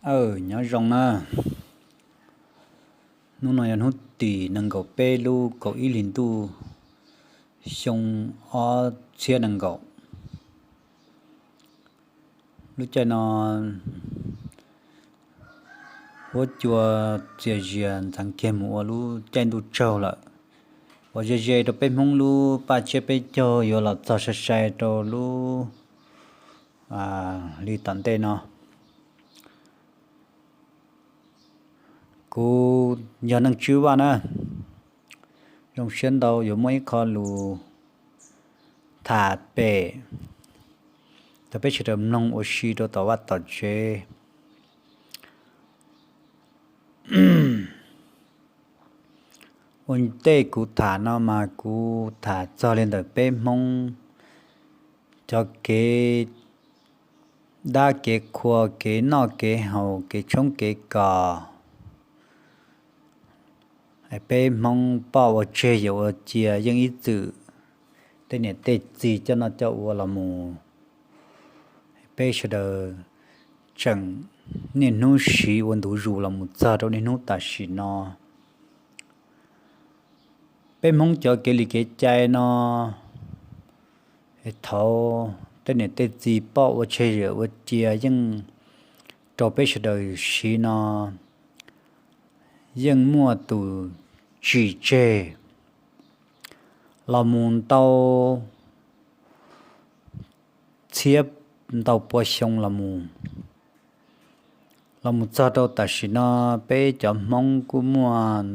Aw, nyob zoo na. Hnub no yog hnub tim nees nkaum peb lub kaum ib hlis ntuj, xyoo ob txhiab nees nkaum. Lub caij no huab cua txias zias ntxeev kiag mus ua lub caij ntuj tsaug lawm, uas ze ze rau peb Hmoob lub paj tsiab peb caug yuav los txog sai sai rau lub li tom ntej no. Kuv yog Neej Tswb Vaj na, zoo siab ntau yuav muaj ib qho lus tham pem rau peb sawv daws mloog ua si rau tom vaj tom tsev. Ua ntej kuv tham no mas kuv tham txog li ntawm peb Hmoob cov kev dab kev qhua, kev noj kev haus, kev tshoob kev kos. Peb Hmoob poj ua tseg yawm ua cia yeej ib txwm tej niam tej txiv coj noj coj ua los mus, peb sawv daws tseem niaj hnub siv ua ntu zus los mus txog rau niaj hnub tam sim no. Peb Hmoob cov kev li kev cai no, thaum tej niam tej txiv poj ua tseg yawm ua cia yeej rau peb sawv daws siv no yeej muaj tus tsim tseg los mus ntau txhiab ntau pua xyoo los mus. Los mus txog rau tam sim no, peb cov Hmoob kuj muaj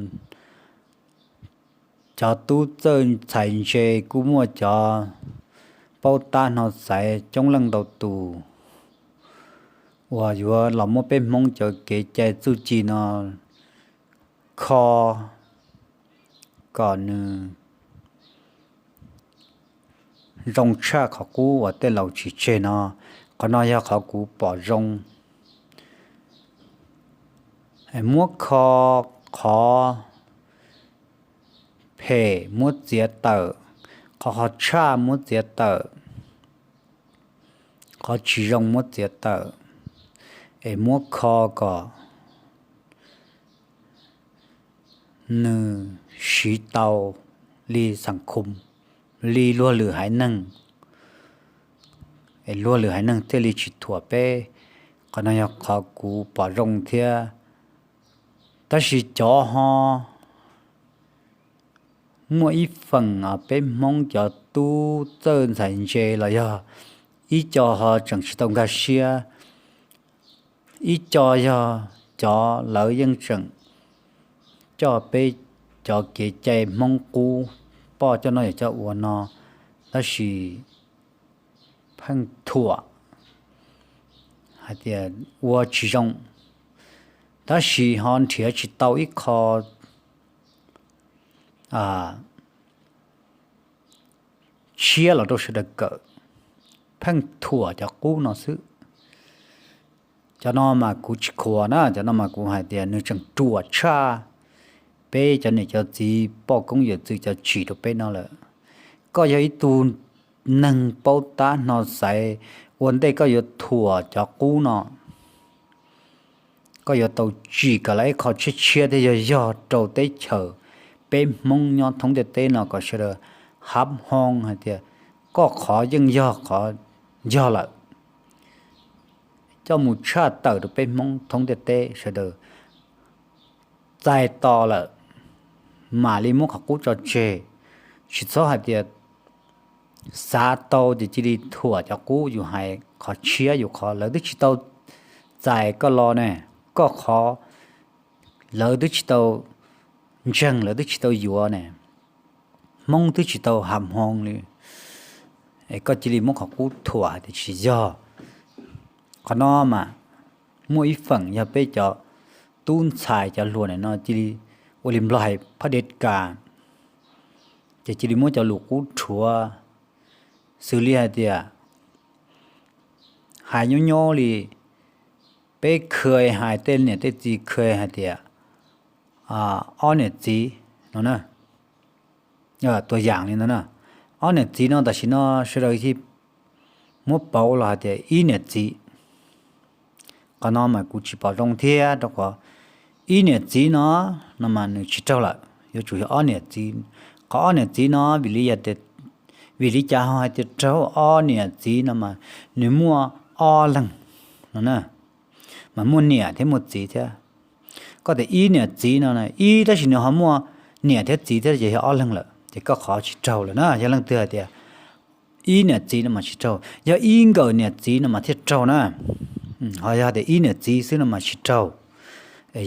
cov tub txawj ntxhais ntse, kuj muaj cov paub tab hno xaiv coob leej ntau tus uas yuav los muab peb Hmoob cov kev cai txuj ci no kho kom nws zoo tshaj qhov qub uas tej laus tsis tseg no. Qhov no yog qhov kuv pom zoo. Muab kho qhov phem muab txiav tawm, qhov qhov tshaj muab txiav tawm, qhov tsis zoo muab txiav tawm, es muab kho kom nws siv tau li xas khum, li luag lwm haiv neeg, es luag lwm haiv neeg thiaj li tsis thuam peb. Qhov no yog qhov kuv pom zoo thiab. Tab sis cov ho muaj ib feem peb Hmoob cov tub txawj ntxhais ntse los yog ib co ho tseem tsis tau nkag siab, ib co yog cov lawv yeej tseem coj peb cov kev cai Hmoob qub, poj coj noj yawm coj ua no, tab sis pheej thuam hais tias ua tsis zoo, tab sis ho nrhiav tsis tau ib qho tshiab los rau sawv daws kawm, pheej thuam cov qub no xwb. Cov no mas kuv tsis qhuas na, cov no mas kuv hais tias nws tseem ruam tshaj peb cov niam cov txiv poj koob yawm txwv cov tsim rau peb no lawm. Koj yog ib tug neeg paub tab hno xaiv, ua ntej koj yuav thuam cov qub no, koj yuav tau tsim kom lawv ib qho tshiab tshiab thiab yog yog rau teb chaws peb Hmoob nyob thoob ntiaj teb no kom sawv daws hab hoo hais tias koj qhov yeej yog qhov yog lawm, coj mus tshaj tawm rau peb Hmoob thoob ntiaj teb sawv daws txais tos lawm, mam li muab qhov qub tso tseg. Tsis txhob hais tias xav tau ces cia li thuam cov qub. Yus hais qhov tshiab yus qhov lawv twb tsis tau txais koj los ne, koj qhov lawv twb tsis tau ntseeg, lawv twb tsis tau yuav ne, Hmoob twb tsis tau hab hoo li, es koj cia li muab qhov qub thuam hais tias tsis yog. Qhov no mas muaj ib feem yog peb cov tub ntxhais cov hluas no cia li ua li Nplog hais phaj dej kas, ces cia li muab cov lus qub rhuav, xws li hais tias hais nyob nyob li peb khw hais, tej niam tej txiv khw hais tias ob niam txiv no, tua yam li no na, ob niam txiv no tam sim no sawv daws muab pauv los hais tias ib niam txiv. Qhov no mas kuv tsis pom zoo thiab, rau qhov ib niam txiv no, no mas nws tsis raug lawm, yuav tsum yog ob niam txiv. Qhov ob niam txiv no vim li, vim li cas ho hais tias raug? Ob niam txiv no mas nws muaj ob leeg no na, mas muaj niam thiab muaj txiv thiab. Koj tias ib niam txiv no, ib tab sis nws ho muaj niam thiab txiv thiab ces yog ob leeg lawm, ces koj qhov tsis raug lawm na. Yog leej twg hais tias ib niam txiv no mas tsis raug, yog ib nkawm niam txiv no mas thiaj raug na. Ho yog tias ib niam txiv xwb no mas tsis raug.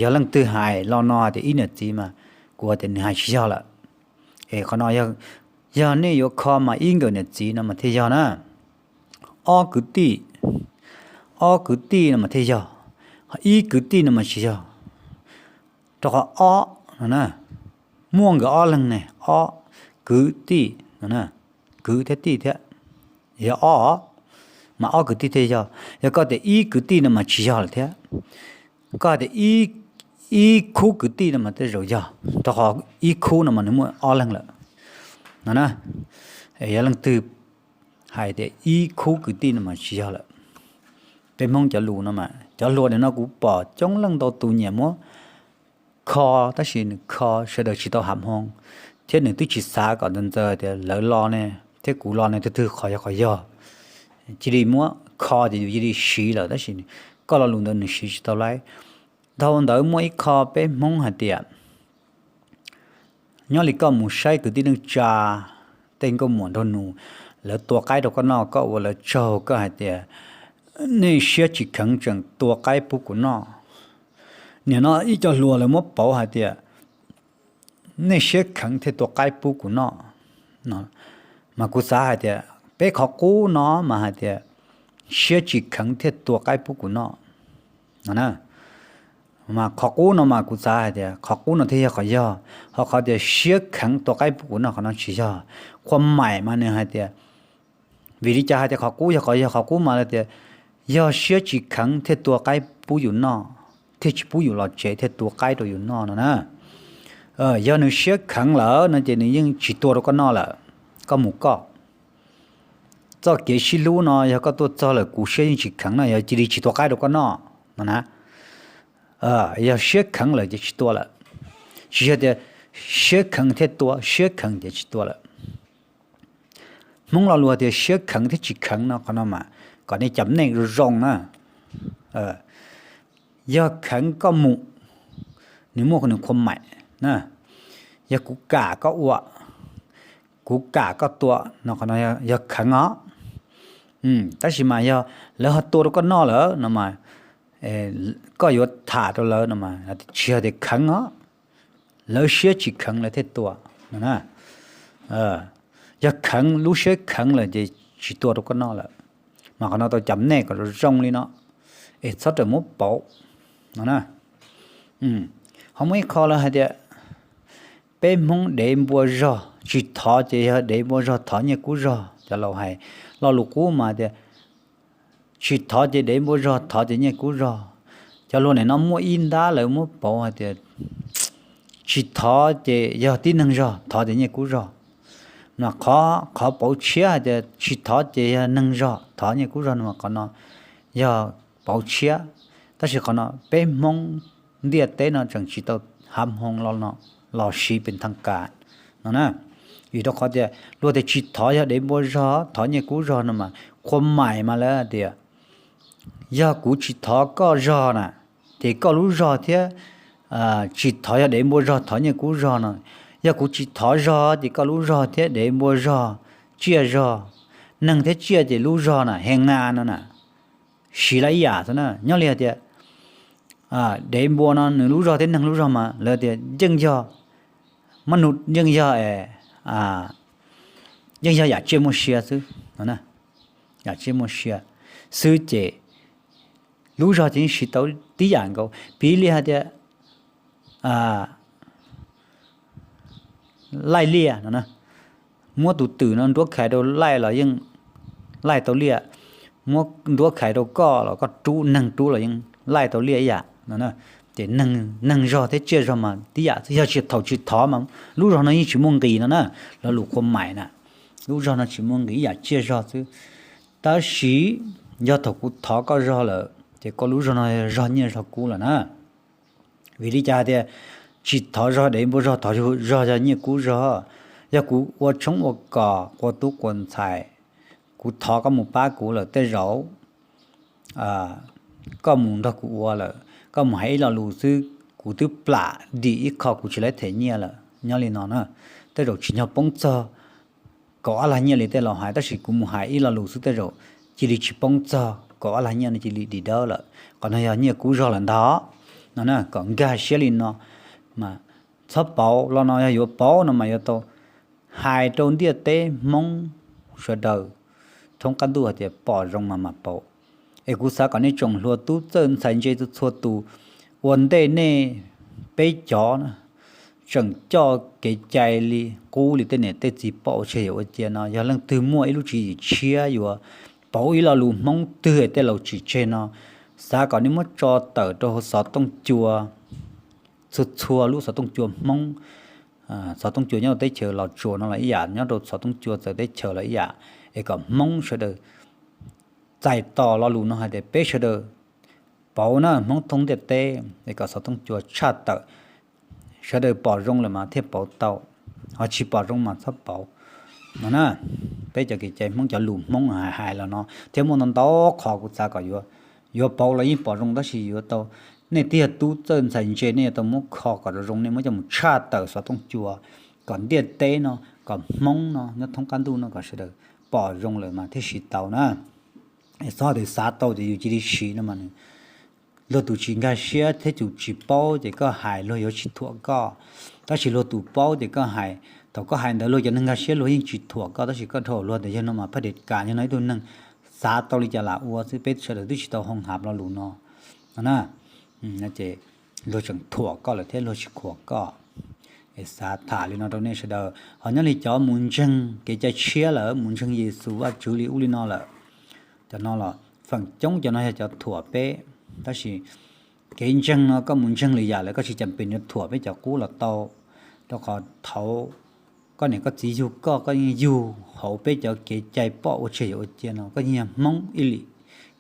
Yog leej twg hais lo no tias ib niam txiv mas kuv tias nws hais tsis yog lawm. Es qhov no yog nej yuav kho mas ib nkawm niam txiv no mas thiaj yog na. Ob kwv tij, ob kwv tij no mas thiaj yog, ib kwv tij no mas tsis yog. Rau qhov ob no na, muaj nkawd ob leeg ne, ob kwv tij no, kwv thiab tij thiab, yog ob, mas ob kwv tij thiaj yog. Yog koj tias ib kwv tij no mas tsis yog lawm thiab. Koj tias ib khub kwv tij no mas tej zaum yog, rau qhov ib khub no mas nws muaj ob leeg lawm no na. Yog leej twg hais tias ib khub kwv tij no mas tsis yog lawm. Peb Hmoob cov lus no mas cov hluas nim no kuv pom coob leej ntau tus nyiam muab kho, tab sis nws kho sawv daws tsis tau ham hmoo, thiab nws twb tsis xav kom ntxaws ntxaws tias lawv lo ne thiab kuv lo ne twg twg qhov yog qhov yog. Cia li muab kho ces yus cia li siv lawm, tab sis koj lo lus ntawd nws siv tsis tau laib. Dhau ntawd muaj ib qho peb Hmoob hais tias, nyob li koj mus saib kwv tij neej tsa, tej nkauj muam nraug nus, lawv tua qaib rau koj noj, koj ua lawv tsaug, koj hais tias nej siab tsis kheev tseem tua qaib pub kuv noj. Nim no ib co hluas lawv muab pauv hais tias nej siab kheev thiaj tua qaib pub kuv noj no. Mas kuv xav hais tias peb qhov qub no mas hais tias siab tsis kheev thiaj tua qaib pub kuv noj no na. Mas qhov qub no mas kuv xav hais tias qhov qub no thiaj yog qhov yog, ho qhov tias siab kheev tua qaib pub kuv noj qhov no tsis yog. Qhua maim mas nws hais tias, vim li cas hais tias qhov qub yog qhov yog? Qhov qub mas tias yog siab tsis kheev thiaj tua qaib pub yus noj, thiaj tsis pub yus los tsev thiaj tua qaib rau yus noj no na. Yog nws siab kheev lawm no ces nws yeej tsis tua rau koj noj lawm, koj mus koj. Txoj kev sib hlub no yog koj tuaj txog lawm kuv siab yeej tsis kheev no, yog cia li tsis tua qaib rau koj noj no na. Yog siab kheev lawm ces tsis tua lawm, tsis yog tias siab kheev thiaj tua, siab kheev ces tsis tua lawm. Hmoob lo lus tias siab kheev thiab tsis kheev no, qhov no mas kom nej cam nej zoo zoo na. Yog kheev koj mus, nws muaj nws qhua maim na. Yog kuv kam koj ua, kuv kam koj tua no, qhov no yog kheev os. Tab sis mas yog lawv ho tua rau koj noj lawm no mas koj yuav tham rau lawv no mas tsis yog tias kheev os, lawv siab tsis kheev lawv thiaj tua no na. Yog kheev, lub siab kheev lawm ces tsis tua rau koj noj lawm. Mas qhov no tau cam nej kom zoo zoo li no, es txhob rawm muab pauv no na. Ho muaj ib qho lawv hais tias peb Hmoob dev npua zog, tsis thov ces yog dev npua zog thov nyiaj kub zog. Cov laus hais lo lus qub mas tias tsis thov ces dev npua zog thov ces nyiaj kub zog. Cov hluas nim no muaj ib ntab lawv muab pauv hais tias tsis thov ces yog tib neeg zog thov ces nyiaj kub zog. Mas qhov pauv tshiab hais tias tsis thov ces yog neeg zog thov nyiaj kub zog no, qhov no yog pauv tshiab. Tab sis qhov no peb Hmoob ntiaj teb no tseem tsis tau hav hmoo los siv pes thaj kas no na. Vim rau qhov tias luag tias tsis thov yog dev npua zog thov nyiaj kub zog no mas qhua maim mas lawv tias yog kuv tsis thov koj zog na, ces koj lub zog thiab, tsis thov yog dev npua zog thov nyiaj kub zog no, yog kuv tsis thov zog ces koj lub zog thiab dev npua zog tsiaj zog, neeg thiab tsiaj ces lub zog na he ngas no na, siv lawv ib yam xwb na. Nyob li hais tias dev npua no nws lub zog thiab neeg lub zog mas lawv tias yeej yog, mab nus yeej yog, yeej yog yam tsiaj muaj sia xwb, yam tsiaj muaj sia xwb ces lub zog ces yeej siv tau tib yam nkaus. Piv li hais tias laij liaj no, muab tus twm no nruab khais rau laij los yeej laij tau liaj, muab nruab khais rau koj los koj rub neeg rub los yeej laij tau liaj ib yam no. Ces neeg zog thiab tsiaj zog mas tib yam xwb, yog tsis thaum tsis thov mas lub zog no yeej tsis muaj nqis no na. Lo lus qhua maim na, lub zog no tsis muaj nqis ib yam tsiaj zog xwb. Tab sis yog thaum kuv thov koj zog lawm, ces koj lub zog no zog nyiaj zog kub lawm na. Vim li cas hais tias tsis thov zog dev npua zog, thov zog yog nyiaj kub zog? Yog kuv ua tshoob ua kos qua tub qua ntxhais, kuv thov koj mus pab kuv lawm tej zaum koj mus nrog kuv ua lawm, koj mus hais ib lo lus xwb, kuv twb plam dim ib qho kuv tsis laib them nyiaj lawm. Nyob li no na, tej zaum tsis nyog poob txog kaum ob lag nyiaj li tej laus hais, tab sis kuv mus hais ib lo lus xwb tej zaum cia li tsis poob txog kaum ob lag nyiaj no, cia li dim dawb lawm. Qhov no yog nyiaj kub zog lawm ntag no na, kom nkag siab li no mas txhob pauv. Lo no yog yuav pauv no mas yuav tau hais rau ntiaj teb Hmoob sawv daws thoob qab ntuj hais tias pom zoo mas mam pauv. Es kuv xav kom nej tsoom hluas tub txawj ntxhais ntse txhua txhua tus ua ntej nej peb cov tseem coj kev cai li qub li tej niam tej txiv pom ua tseg yuav ua cia no, yog leej twg muaj ib lub tswv yim tshiab yuav pauv ib lo lus Hmoob twg tej laus tsis tseg no, xav kom nej muab tso tawm rau hauv xov tooj cua, txhua txhua lub xov tooj cua Hmoob, xov tooj cua nyob rau teb chaws Los Tsuas no los ib yam, nyob rau xov tooj cua txawv teb chaws los ib yam, es kom Hmoob sawv daws txais tos lo lus no hais tias peb sawv daws pauv na, Hmoob thoob ntiaj teb, es kom xov tooj cua tshaj tawm, sawv daws pom zoo lawm mas thiaj pauv tau, ho tsis pom zoo mas txhob pauv no na. Peb cov kev cai Hmoob, cov lus Hmoob hais hais los no thiab muaj ntau ntau qhov kuv xav kom yuav, yuav pauv los yeej pom zoo, tab sis yuav tau, nej twb yog tub txawj ntxhais ntse, nej yuav tau muab kho kom zoo zoo, nej muab coj mus tshaj tawm xov tooj cua kom ntiaj teb no, kom Hmoob no nyob thoob qab ntuj no kom sawv daws pom zoo lawm mas thiaj siv tau na. Txhob tias xav tau ces yus cia li siv no mas nws, luag tus tsis nkag siab thiab tus tsis paub ces koj hais luag yuav tsis thuam koj. Tab sis luag tus paub ces koj hais, thaum koj hais ntawd luag cov neeg nkag siab luag yeej tsis thuam koj, tab sis koj dhau luag tias yog no mas phaj des kas, yog no ib tug neeg xav tau li cas lam ua xwb, peb sawv daws twb tsis tau hoo hab lo lus no no na. Ces luag tseem thuam koj lawm thiab luag tsis khuam koj. Es xav tham li no rau nej sawv daws. Ho nyob li cov mus ntseeg kev cai tshiab lawm, mus ntseeg Yexus Vajtswv li ub li no lawm, cov no los feem coob cov no yog cov thuam peb. Tab sis kev ntseeg no koj mus ntseeg lwm yam lawm koj tsis cas pes yuav thuam peb cov qub los tau, rau qhov thaum koj niam koj txiv yug koj, koj yeej yug hauv peb cov kev cai poj ua tseg yuav ua cia no, koj yeej yog Hmoob ib lim,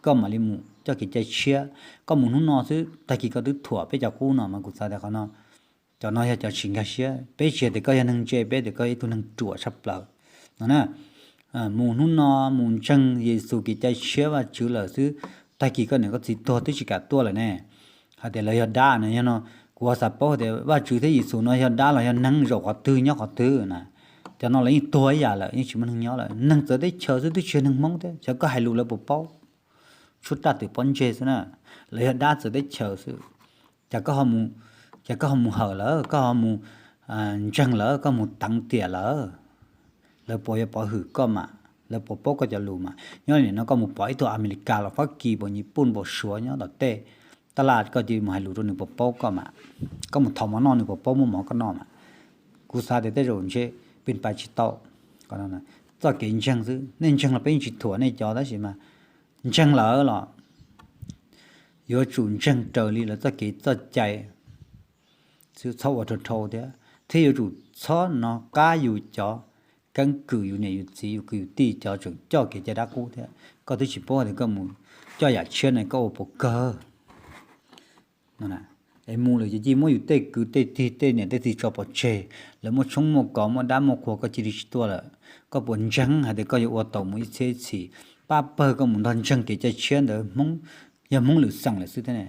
koj mam li mus coj kev cai tshiab. Koj mus hnub no xwb tag kis koj twb thuam peb cov qub no mas kuv xav tias qhov no, cov no yog cov tsis nkag siab. Peb tsis hais tias koj yog neeg ntse, peb tias koj ib tug neeg ruam tshaj plaws no na. Mus hnub no mus ntseeg Yexus kev cai tshiab Vajtswv lawm xwb, tag kis koj niam koj txiv tuag twb tsis kam tuaj lawm ne. Hais tias lawv yog dab no, yog no kuv ho xav paub tias Vajtswv thiab Yexus no yog dab los yog neeg, zaum qhov twg nyob qhov twg na? Cov no lawv yeej tuag ib yam lawm, yeej tsis muaj neeg nyob lawm. Neeg txawv teb chaws xwb twb tsis yog neeg Hmoob thiab, xyov koj hais lus lawv puas paub? Tshuab raj twm pob ntseg xwb na. Lawv yog dab txawv teb chaws xwb. Cas koj ho mus hawm lawv, koj ho mus ntseeg lawv, koj mus teev tiam lawv, lawv puas yuav pov hwm koj mas? Lawv puas paub koj cov lus mas? Nyob li no koj mus pom ib tug Amelikas los Fab Kis, npaum Nyij Pooj, npaum Suav nyob tom tej taj laj, koj cia li mus hais lus rau nws puas paub koj mas? Koj mus thov mov noj nws puas paub muab mov koj noj mas? Kuv xav tias tej zaum ntshe pes pais tsis tau. Txoj kev ntseeg xwb, nej ntseeg los peb yeej tsis thuam nej cov, tab sis mas ntseeg lawm los yuav tsum ntseeg raws li lawv txoj kev txoj cai xwb, txhob ua dhau dhau thiab, thiab yuav tsum txhob no qab yus cov keeb kwm, yus niam yus txiv yus kwv yus tij cov tseem coj kev cai dab qub thiab. Koj twb tsis paub tias koj mus coj yam tshiab ne koj ua puas kawg. Es mus lawm ces cia muab yus tej kwv tej tij tej niam tej txiv tso pov tseg, lawv muaj tshoob muaj kos muaj dab muaj qhua koj cia li tsis tuaj lawm. Koj puas ntseeg hais tias koj yuav ua tau mus ib txhiab ib txhis? Pab pawg koj mus nrog ntseeg kev cai tshiab ntawd, Hmoob, yog Hmoob lwm xeem lawm xwb thiab ne.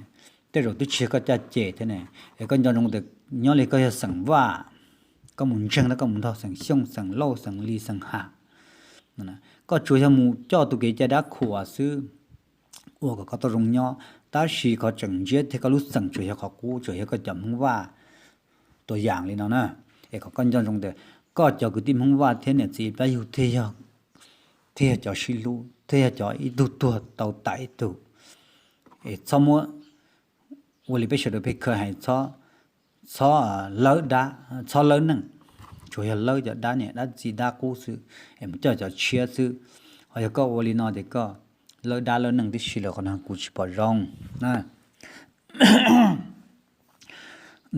Tej zaum twb tsis yog koj caj ces thiab ne. Es koj nco ntsoov tias nyob li koj yog xeem Vaj, koj mus ntseeg tab koj mus nrog xeem Xyooj, xeem Lauj, xeem Lis, xeem Ham. Koj tsuas yog mus coj tus kev cai dab qhuas xwb, ua kom koj tau zoo nyob, tab sis qhov tseem ntsiab thiab koj lub xeem tsuas yog qhov qub, tsuas yog koj cov Hmoob Vaj. Tua yam li no na, es kom koj nco ntsoov tias koj cov kwv tij Hmoob Vaj thiab niam txiv plab yug thiaj yog cov sib hlub, thiaj yog cov ib tug tuag tau tam ib tug. Es txhob muab ua li peb sawv daws pheej khaws hais, txhob lawb dab, txhob lawb neej, tsuas yog lawb cov dab niam dab txiv dab qub xwb, es mus coj cov tshiab xwb. Ho yog koj ua li no ces koj lawb dab lawb neej tib si lawm, qhov no kuv tsis pom zoo.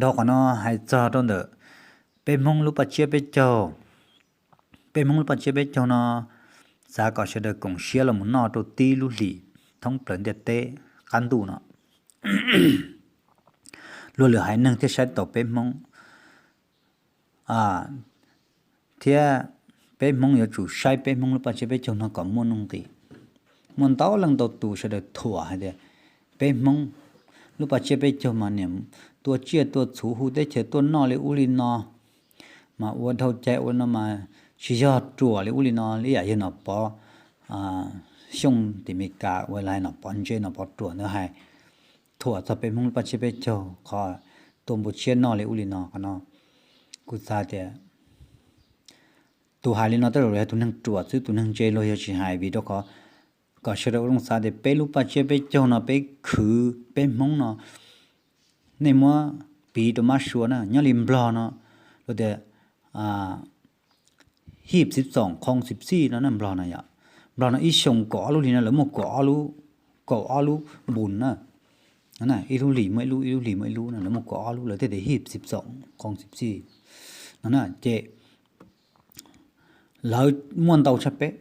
Dhau qhov no hais txog rau ntawm peb Hmoob lub paj tsiab peb caug. Peb Hmoob lub paj tsiab peb caug no xav kom sawv daws koom siab los mus noj rau tib lub hlis thoob plaws ntiaj teb. qab ntuj no. Luag lwm haiv neeg thiaj saib taus peb Hmoob, thiab peb Hmoob yuav tsum saib peb Hmoob lub paj tsiab peb caug no kom muaj nuj nqis. Muaj ntau leej ntau tus sawv daws thuam hais tias peb Hmoob lub paj tsiab peb caug mas niam tua tsiaj tua txhuv hu teb chaws tuaj noj li ub li no, mas ua dhau cai ua no mas tsis yog ruam li ub li no, ib yam yog Nom Pov Xyooj tim Meskas ua li Nom Pov Ntse Nom Pov Ruam ntawd hais, thuam txog peb Hmoob lub paj tsiab peb caug qhov tua npua tshiab noj li ub li no. Qhov no kuv xav tias tus hais li no tej zaum yog tus neeg ruam xwb, tus neeg ntse luag yog tsis hais, vim rau qhov kom sawv daws ua zoo xav tias peb lub paj tsiab peb caug no peb khwv peb Hmoob no, nej muab piv rau mab sua na, nyob li Nplog no, luag tias hib xiv xoom khoo xiv xij no na, Nplog no yom, Nplog no ib xyoo kaum ob lub hli no lawv muaj kaum ob lub, kaum ob lub npus na, ib lub hlis muaj ib lub, ib lub hlis muaj ib lub no, lawv muaj kaum ob lub, lawv thiaj tias hib xiv xoom khoo xiv xij no na. Ces lawv muaj ntau tshaj peb,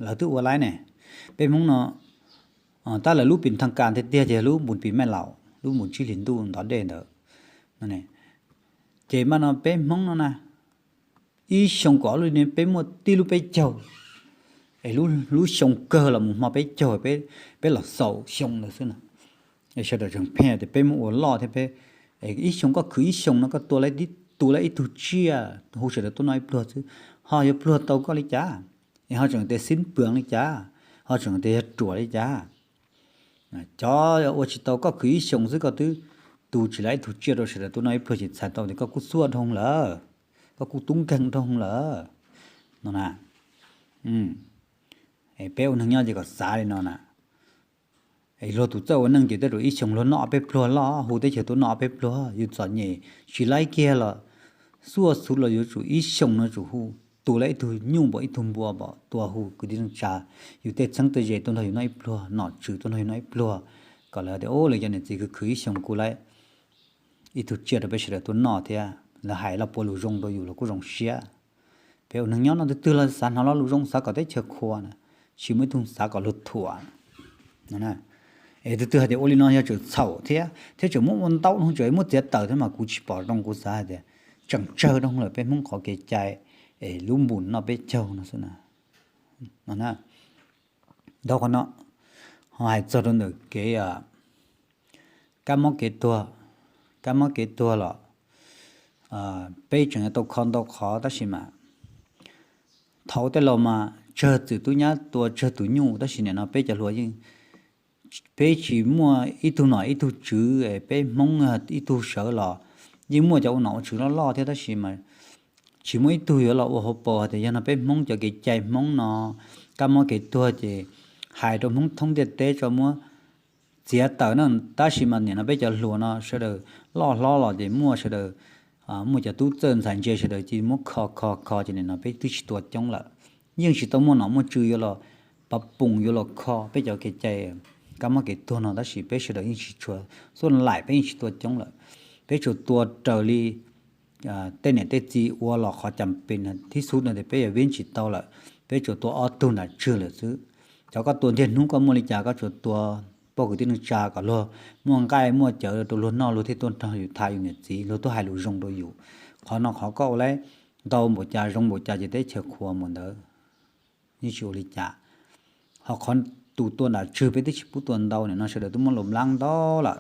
lawv twb ua laib ne. Peb Hmoob no tab lawv lub pis thaj kas tiag tiag ces lub npus pis Maj Laus, lub npus tsib hlis ntuj ntov dej ntawd. Ces mas no peb Hmoob no na, ib xyoo kaum ob lub hli peb muaj tib lub peb caug, es lub xyoo kawg los mus hmo peb caug, peb los xaus xyoo ntawd xwb na. Es sawv daws tseem pheej tias peb muab ua loj thiab peb, ib xyoo koj khwv ib xyoo no koj tua, tua tau ib tug tsiaj hu sawv daws tuaj noj ib pluag xwb, ho yuav pluag tau koj li cas? Es ho tseem tias xib pwv li cas? Ho tseem tias yog ruam li cas? Cov ua tsis tau, koj khwv ib xyoo xwb koj twb tu tsis tau ib tug tsiaj rau sawv daws tuaj noj ib pluag ces txhais tau tias koj kuj xuaj dhau lawm, koj kuj tub nkeeg dhau lawm no na. Peb ua neeg nyob ces kom xav li no na. Luag tus txawj ua neej ces tej zaum ib xyoo luag noj ob peb pluag loj, hu teb chaws tuaj noj ob peb pluag, yus txom nyem tsis laib kiag los xuaj xwb los yuav tsum ib xyoo no tsum hu, tua tau ib tug nyuj npaum ib tug npua npaum tua hu kwv tij neej tsa, yus tej txheeb tej ze tuaj nrog yus noj ib pluag, nom tswv tuaj nrog yus noj ib pluag, kom lawv tias, Ub, lawv cov niam txiv khwv khwv ib xyoo kuj laib ib tug tsiaj rau peb sawv daws tuaj noj thiab. Lawv hais lo puav lus zoo rau yus los kuj zoo siab. Peb ua neeg nyob no twg twg los xav hnov lo lus zoo, xav kom teb chaws qhuas na, tsis muaj ib tug xav kom luag thuam. Es twg twg hais tias ua li no yog tseem txhaum thiab, thiab tseem muab ua ntau no tseem muab txiav tawm thiab mas kuv tsis pom zoo, kuv xav hais tias tseem tsawg rau lawm peb Hmoob qhov kev cai es lub npus noj peb caug no xwb na. Ntau qhov no ho hais txog rau ntawm kev kab mob kev tuag, kab mob kev tuag los peb tseem yuav tau kho ntau qhov tab sis mas thaum tej laus mas tsawg txwm tub nyab tua tsawg tus nyuj, tab sis nim no peb cov hluas yeej, peb tsis muaj ib tug nom ib tug tswv, peb Hmoob ib tug sawv los yeej muaj cov ua nom ua tswv loj loj thiab tab sis mas tsis muaj ib tug yuav los ua hauv paus hais tias yog no peb Hmoob cov kev cai Hmoob no kab mob kev tuag ces hais rau Hmoob thoob ntiaj teb tso muab txiav tawm na. Tab sis mas nim no peb cov hluas no sawv daws loj hlob los ces muaj sawv daws, muaj cov tub txawj ntxhais ntse sawv daws cia li muab kho kho kho ces nim no peb twb tsis tua coob lawm. Yeej tsis tau muaj nom muaj tswv yuav los pab poos yuav los kho peb cov kev cai kab mob kev tuag no tab sis peb sawv daws yeej tsis tshua xuaj laim, peb yeej tsis tua coob lawm. Peb tsuas tua raws li tej niam tej txiv ua los qhov cas pes thib xub no tias peb yuav vib tsis tau lawm, peb tsuas tua ob tug nram tswg lawm xwb. Cov koj tua ntiag hnub koj muaj li cas koj tsuas tua poj kwv tij neej tsa kom luag muaj nqaij muaj cawv rau luag noj luag thiaj tuaj nrog yus tham yus niam txiv, luag tuaj hais lus zoo rau yus. Qhov no qhov koj ua laib ntau npaum cas zoo npaum cas ces teb chaws qhuas npaum ntawd, yeej tsis ua li cas. Ho qhov tus tua nram tswg peb twb tsis pub tua ntau, nim no sawv daws twb muab los mlab ntau lawm.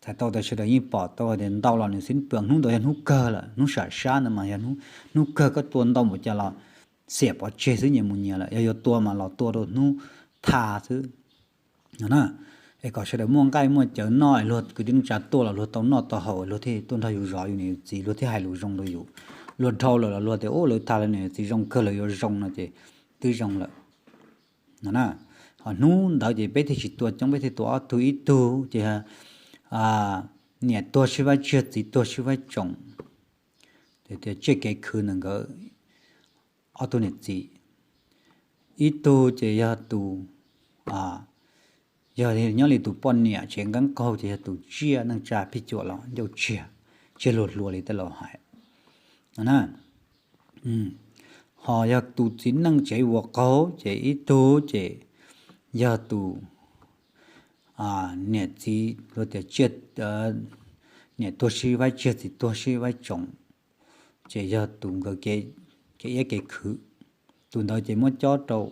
Txhais tau tias sawv daws yeej pom tau hais tias ntau los nws xib pwv, hnub ntawd yog hnub kawg lawm, hnub sam sab ntawd mas yog hnub kawg, koj tua ntau npaum cas los xiam pov tseg xwb, nyias mus nyias lawm. Yog yuav tua mas los tua rau hnub tha xwb no na. Es kom sawv daws muaj nqaij muaj cawv noj, luag kwv tij neej tsa tuaj los luag tau noj tau haus, luag thiaj tuaj nrog yus zov yus niam yus txiv, luag thiaj hais lus zoo rau yus. Luag dhau lawm los luag tias, Ub, lawv tham lawv niam lawv txiv zoo kawg, lawv yuav zoo no ces twb zoo lawm no na. Ho hnub ntawd ces peb thiaj tsis tua coob, peb thiaj tua ob tug, ib tug ces niam tuag sib faib tsig, txiv tuag sib faib tsoom. Tias tsiaj kev khwv ntawm nkawd ob tug niam txiv, ib tug ces yog tus, yog nyob li tus poj niam tsev nqeeb qaug ces yog tus tsiaj neej tsa phij cuam los ncauj tsiag, tsiaj hluas hluas li tej laus hais no na. Ho yog tus txiv neej tsev vuas qaug ces ib tug ces yog tus niam txiv luag tias niam tuag sib faib tsiag, txiv tuag sib faib tsoom, ces yog tus nkawd kev iab kev khwv. Tus ntawd ces muab cob rau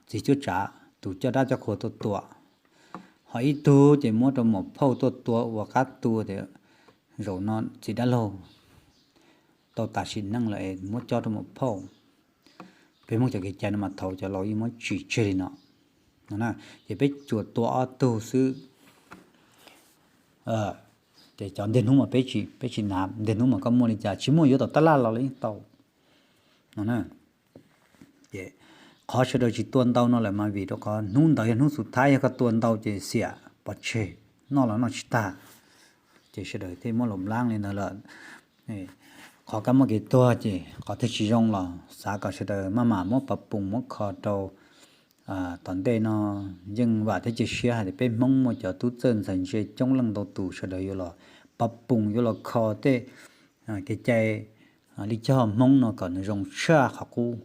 txiv cuab tsav, tus coj dab coj qhua tuaj tua. Ho ib tug ces muab rau muam phauj tuaj tua ua qab tua tias zaum no txiv dab laug tau tas sim neej lawm es muab cob rau muam phauj. Peb Hmoob cov kev cai no mas thaum cov laus yeej muab tsim tseg li no. Ces peb tsuas tua ob tug xwb. Ces cov ntiag hnub mas peb tsis, peb tsis hnav, ntiag hnub mas koj muaj li cas tsis muaj yuav tom tab laj los los yeej tau no. Ces qhov sawv daws tsis tua ntau no lawm mas vim rau qhov hnub ntawd yog hnub xub thawj, yog koj tua ntau ces xiam pov tseg, noj los noj tsis tag. Ces sawv daws thiaj muab los nplaab li ntawd lawm. Qhov kab mob kev tuag ces qhov twg tsis zoo los xav kom sawv daws maj mam muab pov poos muab kho rau tom ntej no. Yeej vam thiab cia siab hais tias peb Hmoob muaj cov tub txawj ntxhais ntse coob leej ntau tus sawv daws yuav los pov poos yuav los kho tej kev cai li cog Hmoob no kom nws zoo tshaj qhov qub.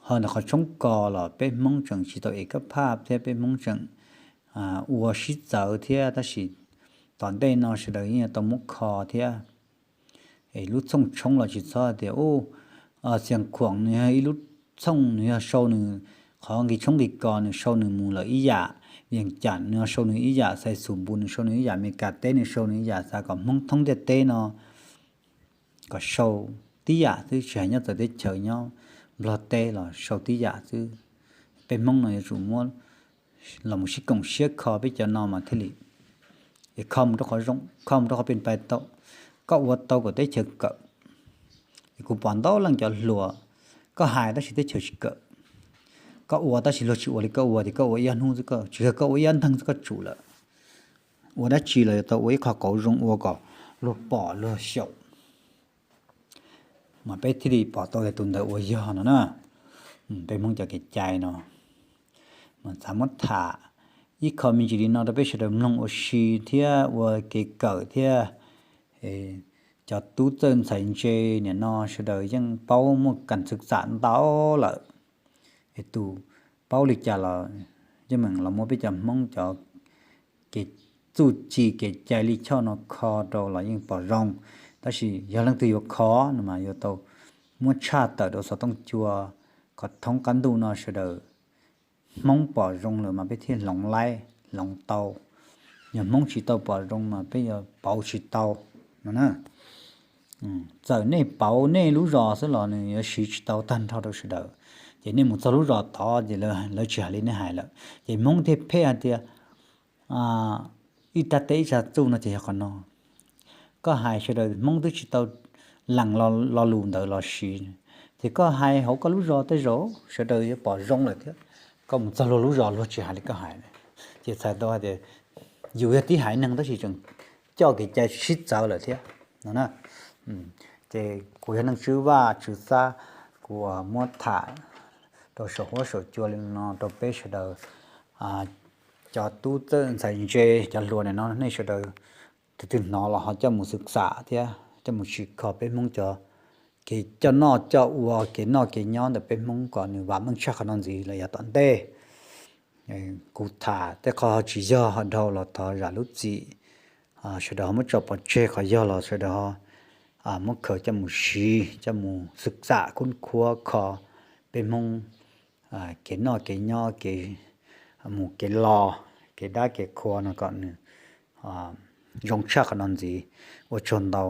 Ho ntawm qhov tshoob kos los peb Hmoob tseem tsis tau ev kab phaj thiab peb Hmoob tseem ua sib txawv thiab, tab sis tom ntej no sawv daws yeej yuav tau muab kho thiab. Es lub txhooj tshoob los tsis txhob tias u, Xias Khuam nws yog ib lub txhooj, nws yog sau nws qhov nqi tshoob nqi kos nws sau nws mus lawm ib yam, Vias Cas nws sau nws ib yam, Xais Xus Npus nws sau nws ib yam, Mes Kas teb nws sau nws ib yam, xav kom Hmoob thoob ntiaj teb no kom sau tib yam xwb, tsis hais nyob txawv teb chaws nyob Nplog teb los sau tib yam xwb. Peb Hmoob no yuav tsum muab los mus sib koom siab kho peb cov no mas thiaj li es kho mus rau qhov zoo, kho mus rau qhov pes pais tau. Koj ua tau kom teb chaws kawm. Es kuv pom ntau leej cov hluas, koj hais tab sis teb chaws tsis kawm. Koj ua tab sis luag tsis ua li koj ua, ces koj ua ib ob hnub xwb, tsis yog koj ua ib ob nteeg xwb koj tsum lawm. Ua dab tsi los yuav tau ua ib qho qauv zoo ua kom luag pom luag xyaum, mas peb thiaj li pom tau tias tus ntawd ua yog no na. Peb Hmoob cov kev cai no mas xav muab tham ib qho me ntsis li no rau peb sawv daws mloog ua si thiab ua kev kawm thiab. Cov tub txawj ntxhais ntse nim no sawv daws yeej paub muaj kas xwm xam ntau lawm. Es tus paub li cas los yeej meem los muab peb cov Hmoob cov kev txuj ci kev cai li choj no kho rau los yeej pom zoo. Tab sis yog leej twg yuav kho no mas yuav tau muab tshaj tawm rau xov tooj cua kom thoob qab ntuj no sawv daws Hmoob pom zoo lawm mas peb thiaj hloov laib hloov tau. Yog Hmoob tsis tau pom zoo mas peb yuav pauv tsis tau no na. Txawm nej pauv nej lub zos xwb los nws yuav siv tsis tau tag nrho rau sawv daws. Ces nej mus txog lub zos tod ces lawv tsis hais li nej hais lawm. Ces Hmoob thiaj pheej hais tias ib rab teb ib tsa txuj no ces yog qhov no. Koj hais sawv daws Hmoob twb tsis tau lees lo lus ntawd los siv, ces koj hais hauv koj lub zos tej zaum sawv daws yuav pom zoo lawm thiab. Koj mus txog luag lub zos luag tsis hais li koj hais. Ces txhais tau hais tias yus yog tib haiv neeg tab sis tseem coj kev cai sib txawv lawm thiab no na. Ces kuv yog Neej Tswb Vaj Tswv Xab, kuv muab tham rau saum huab saum cua li no rau peb sawv daws, cov tub txawj ntxhais ntse, cov hluas nim no nej sawv daws tus twg hnov los ho coj mus xwm xam thiab coj mus tsim kho peb Hmoob cov kev coj noj coj ua, kev noj kev nyob ntawm peb Hmoob kom nws vam meej tshaj qhov no ntxiv los yav tom ntej. Kuv tham tej qho ho tsis yog ho dhau los thov zam lub txim. Sawv daws ho muab tso pov tseg, qhov yog los sawv daws ho muab khaws coj mus siv, coj mus xwm xam khub khuab kho peb Hmoob kev noj kev nyob, kev mus kev los, kev dab kev qhua no kom nws zoo tshaj qhov no ntxiv. Ua tsaug ntau.